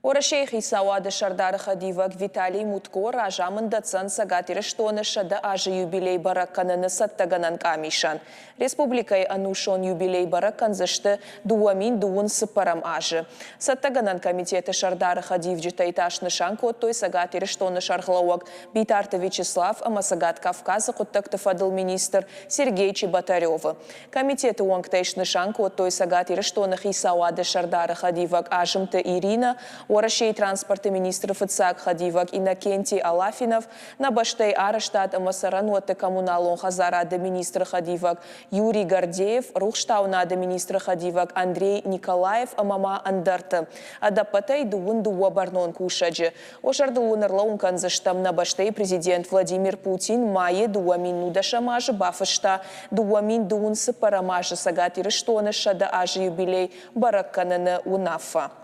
Уӕрӕсейы хицауады сӕрдары хӕдивӕг Виталий Мутко разамынд дӕтдзӕн Цӕгат Ирыстоны 100 азы юбилей бӕрӕг кӕныны цӕттӕгӕнӕн къамисӕн. Республикӕйы ӕнусон юбилей бӕрӕг кӕндзысты 2020 цыппӕрӕм азы. Цӕттӕгӕнӕн комитеты сӕрдары хӕдивджытӕй та снысан кодтой Цӕгат Ирыстоны сӕргълӕууӕг Битарты Вячеслав ӕмӕ Цӕгат Кавказы хъуыддӕгты фӕдыл министр Сергей Чеботаревы. Комитеты уӕнгтӕй снысан кодтой Цӕгат Ирыстоны хицауады сӕрдары хӕдивӕг Азымты Иринӕ, Уӕрӕсейы транспорты министры фыццаг хӕдивӕг Иннокентий Алафинов, нӕ бӕстӕйы арӕзтад ӕмӕ цӕрӕнуӕтты коммуналон хӕдзарады министры хӕдивӕг Юрий Гордеев, рухстауынады министры хӕдивӕг Андрей Николаев ӕмӕ ма ӕндӕрты. Ӕдӕппӕтӕй 22 бӕрнон кусӕджы. Уӕ зӕрдыл уын ӕрлӕууын кӕндзыстӕм, нӕ бӕстӕйы президент Владимир Путин майы 2019 азы бафыста 2024 азы Цӕгат Ирыстоны 100 азы юбилей бӕрӕг кӕныны уынаффӕ.